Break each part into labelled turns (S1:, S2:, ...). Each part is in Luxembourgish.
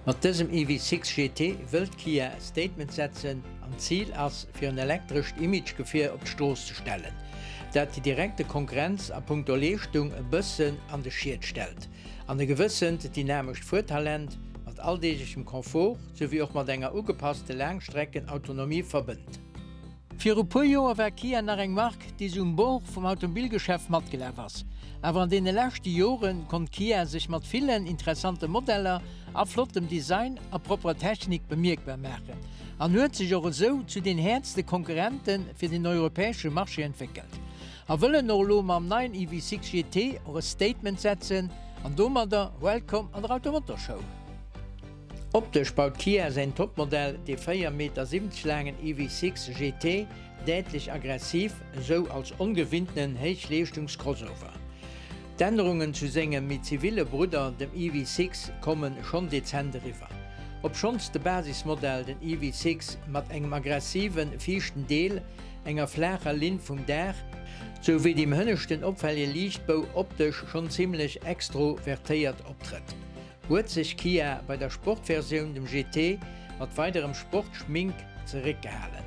S1: Mat dësem EV6 GT wëllt Kia e Statement setzen an d'Zil ass fir en elektrescht Image-Gefier op d'Strooss ze stellen, dat déi direkte Konkurrenz a punkto Leeschtung e bëssen an de Schiet stellt an e gewëssent dynamescht Fuertalent mat alldeeglechem Confort souwéi och mat enger ugepasste Laangstrecken-Autonomie verbënnt. Viru puer Joer war Kia nach eng Mark, déi sou um Bord vum Automobilgeschäft matgelaf ass. Awer an deene leschte Jore konnt Kia sech mat villen interessante Modeller a flottem Design a propperer Technik bemierkbar maachen an huet sech och esou zu den häertste Konkurrente fir den europäesche Marché entwéckelt. A wëllen och elo mam neien EV6 GT och e Statement setzen an domadder Welcome an der Automotorshow. Optesch baut Kia säin Topmodell, dee 4,70 Meter laangen EV6 GT, däitlech aggressiv, esou als ongewinntenen Héichleeschtungs-Crossover. D'Ännerungen zu sengem méi ziville Brudder, dem EV6, komme schonn dezent eriwwer. Obschonns de Basismodell, den EV6, mat engem aggressive viischten Deel, enger flaacher Linn vum Daach, sou wéi dem hënneschten opfällege Liichtbou optesch schonn zimmlech extrovertéiert optrëtt, huet sech Kia bei der Sportversioun, dem GT, mat weiderem Sportschmink zeréckgehalen.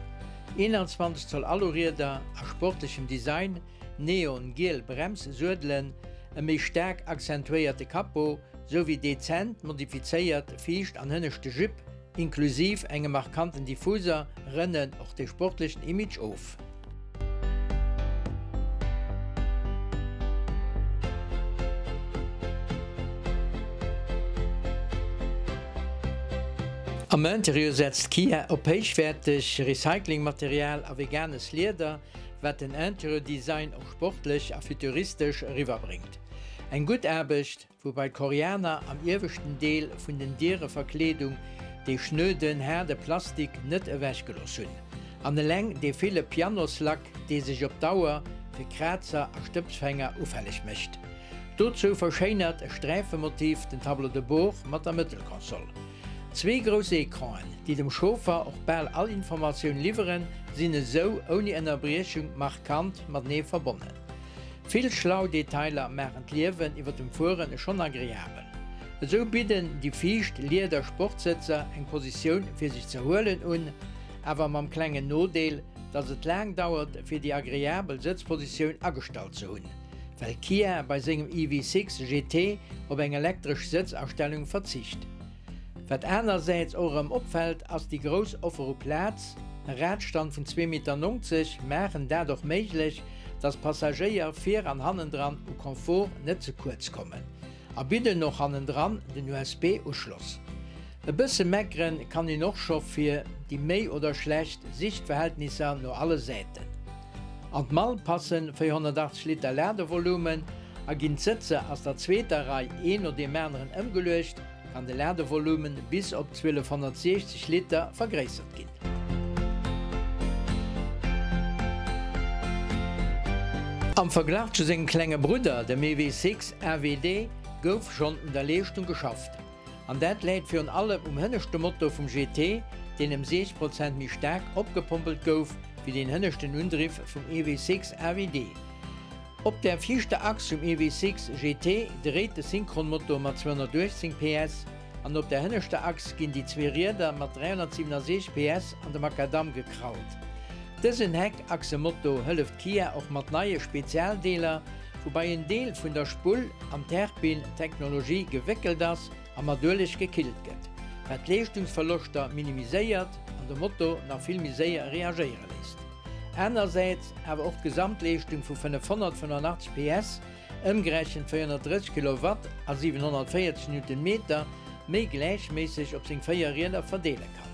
S1: 21 Zoll Alurieder a sportlechem Design, neon-giel Bremssuedelen, e méi staark accentuéierte Capot, souwéi dezent modifizéiert viischt an hënneschte Jupe, Inklusiv engem markanten Diffuser rënnen och de sportlechen Image of. Am Interieur setzt Kia op héichwäerteg Recyclingmaterial a veganes Lieder, wat den Interieur-Design och sportlech a futuristesch eriwwerbréngt. Eng gutt Aarbecht! Woubai d'Koreaner am ieweschten Deel vun den Diereverkleedung dee schnöden, haarde Plastik net ewech gelooss hunn. An eleng dee ville Pianoslack, dee sech op Dauer fir Krazer a Stëbsfänger ufälleg mécht. Dozou verschéinert e Sträifemotiv den Tableau de bord mat der Mëttelkonsol. Zwee grouss Ecranen, déi dem Chauffer och bal all Informatioun liwweren, sinn esou ouni Ënnerbriechung markant matenee verbonnen. Vill schlau Detailer maachen d'Liewen iwwer dem Fueren schonn agreabel. Esou bidden déi viischt lieder Sportsëtzer eng Positioun fir sech z'erhuelen un, awer mam klengen Nodeel, dass et laang dauert fir déi agreabel Sëtzpositioun agestallt ze hunn, well Kia bei sengem EV6 GT op eng elektresch Sëtzastellung verzicht. Wat anersäits och erëm opfält, ass déi grouss Offer u Plaz, e Radstand vun 2,90 Meter maachen dat och méiglech, dass d'Passagéier vir an hannendran u Confort net ze kuerz kommen a bidden och hannendran den USB-Uschloss. E bësse meckeren kann een och scho fir déi méi oder schlecht Sichtverhältnisser no alle Säiten. An d'Mall passen 480 Liter Ladevolumen a ginn d'Sëtzer aus der zweeter Rei een no deem aneren ëmgeluecht, kann de Ladevolumen bis op 1260 Liter vergréissert ginn. Am Verglach zu sengem klenge Brudder, dem EV6 AWD, gouf schonn un der Leeschtung geschafft. An dat läit virun allem um hënneschte Motor vum GT, deen ëm 60 Prozent méi staark opgepompelt gouf wéi deen hënneschten Undriff vum EV6 AWD. Op der viischter Achs vum EV6 GT dréit de Synchronmotor mat 218 PS an op der hënneschter Achs ginn déi zwee Rieder mat 367 PS an de Makadamm gekrallt. Dësen Heckachsemotor hëlleft Kia och mat neie Spezialdeeler, woubai en Deel vun der Spull an Terpin-Technologie gewéckelt ass a mat Ueleg gekillt gëtt, wat d'Leeschtungsverloschter minimiséiert an de Motor nach vill méi séier reagéiere léisst. Anersäits awer och d'Gesamtleeschtung vu 585 PS, ëmgerechent 430 Kilowatt a 740 Newtonmeter, méi gläichméisseg op seng 4 Rieder verdeele kann.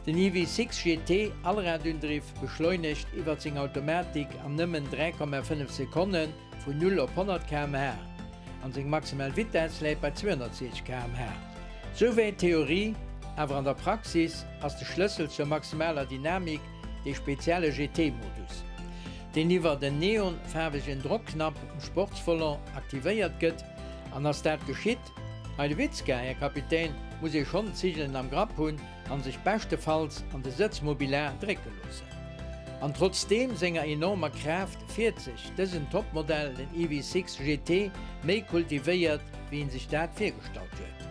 S1: Den EV6 GT Allradundriff beschleunegt iwwer seng Automatik an nëmmen 3,5 Sekonne vun 0 op 100 km/h an seng maximal Vitess läit bei 260 km/h. Souwäit d'Theorie, awer an der Praxis ass de Schlëssel zur maximaler Dynamik dee spezielle GT-Modus, deen iwwert en neonfaarwegen Drockknapp um Sportsvolant aktivéiert gëtt. An ass dat geschitt, Heidewitzka, Här Kapitän, muss ee schonn d'Zigelen am Grapp hunn an sech beschtefalls an de Sëtzmobiliar drécke loossen. An trotzdeem senger enormer Kraaft fiert sech dësen Topmodell, den EV6 GT, méi kultivéiert, wéi een sech dat virgestallt huet.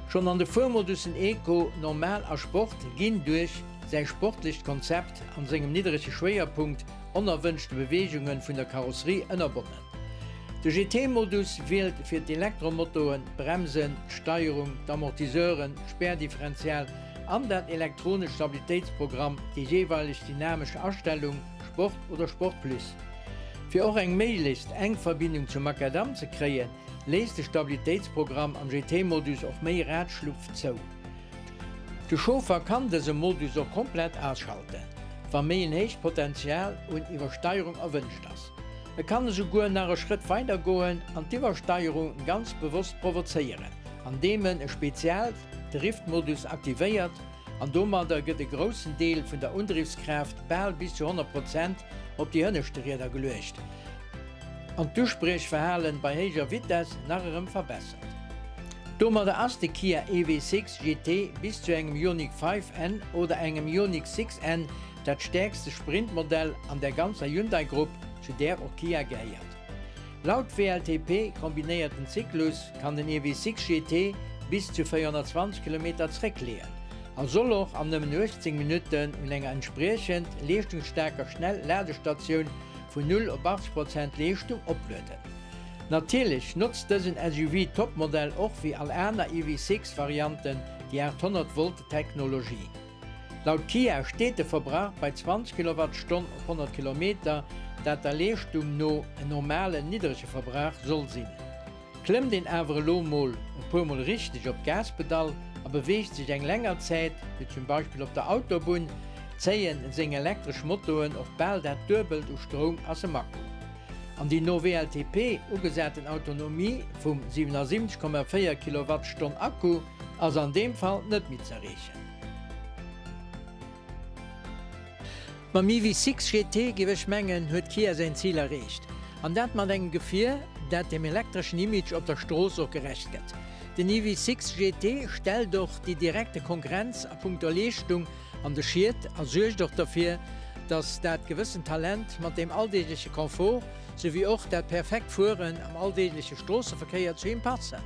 S1: Schonn an de Fuermodussen Eco, Normal a Sport ginn duerch säi sportlecht Konzept an sengem nidderege Schwéierpunkt onerwënschte Beweegunge vun der Karosserie ënnerbonnen. De GT-Modus wielt fir d'Elektromotoen, d'Bremsen, d'Steierung, d'Amortiseuren, d'Spärdifferential an dat elektronescht Stabilitéitsprogramm déi jeeweileg dynamesch Astellung, Sport oder Sport Plus. Fir och eng méiglechst enk Verbindung zum Macadam ze kréien, léisst de Stabilitéitsprogramm am GT-Modus och méi Radschlupf zou. De Chauffer kann dëse Modus och komplett ausschalten, wa méi en héicht Potenzial un Iwwersteierung erwënscht ass. E kann esouguer nach e Schrëtt weider goen an d'Iwwersteierung ganz bewosst provozéieren, andeem en e speziellt Driftmodus aktivéiert an domadder gëtt e groussen Deel vun der Undriffskraaft, bal bis zu 100 Prozent, op déi hënneschte Rieder geluecht an d'Uspriechverhalen bei héijer Vitess nach erëm verbessert. Domadder ass de Kia EV6 GT bis zu engem Ioniq 5 N oder engem Ioniq 6 N dat stäerkste Sprintmodell an der ganzer Hyundai-Grupp, zu där och Kia gehéiert. Laut WLTP kombinéierten Zyklus kann den EV6 GT bis zu 420 Kilometer zréckleeën a soll och an nëmmen 18 Minutten un enger entspriechend leeschtungsstaarker Schnell-Ladestatioun vun 0 op 80 Prozent Leeschtung oplueden. Natierlech notzt dësen SUV-Topmodell och wéi all aner EV6-Varianten déi 800 Volt Technologie. Laut Kia steet de Verbrauch bei 20 Kilowattstonn op 100 Kilometer, dat der Leeschtung no en normalen niddrege Verbrauch soll sinn. Klëmmt een awer elo mol e puer mol richteg op d'Gaspedall a beweegt sech eng länger Zäit, wéi zum Beispill op der Autobunn, zéien seng elektresch Motoen och bal dat Duebelt u Stroum aus dem Akku. An déi no WLTP ugesaten Autonomie vum 77,4 Kilowattstonn Akku ass an deem Fall net méi z'erreechen. Mam EV6 GT, géif ech mengen, huet Kia säin Zil erreecht. An dat mat engem Gefier, dat dem elektreschen Image op der Strooss och gerecht gëtt. Den EV6 GT stellt och déi direkte Konkurrenz a punkto Leeschtung an de Schiet a suergt och derfir, dass dat gewëssent Talent mat dem alldeegleche Confort, souwéi och dat perfekt Fueren am alldeegleche Stroosseverkéier zu him passen.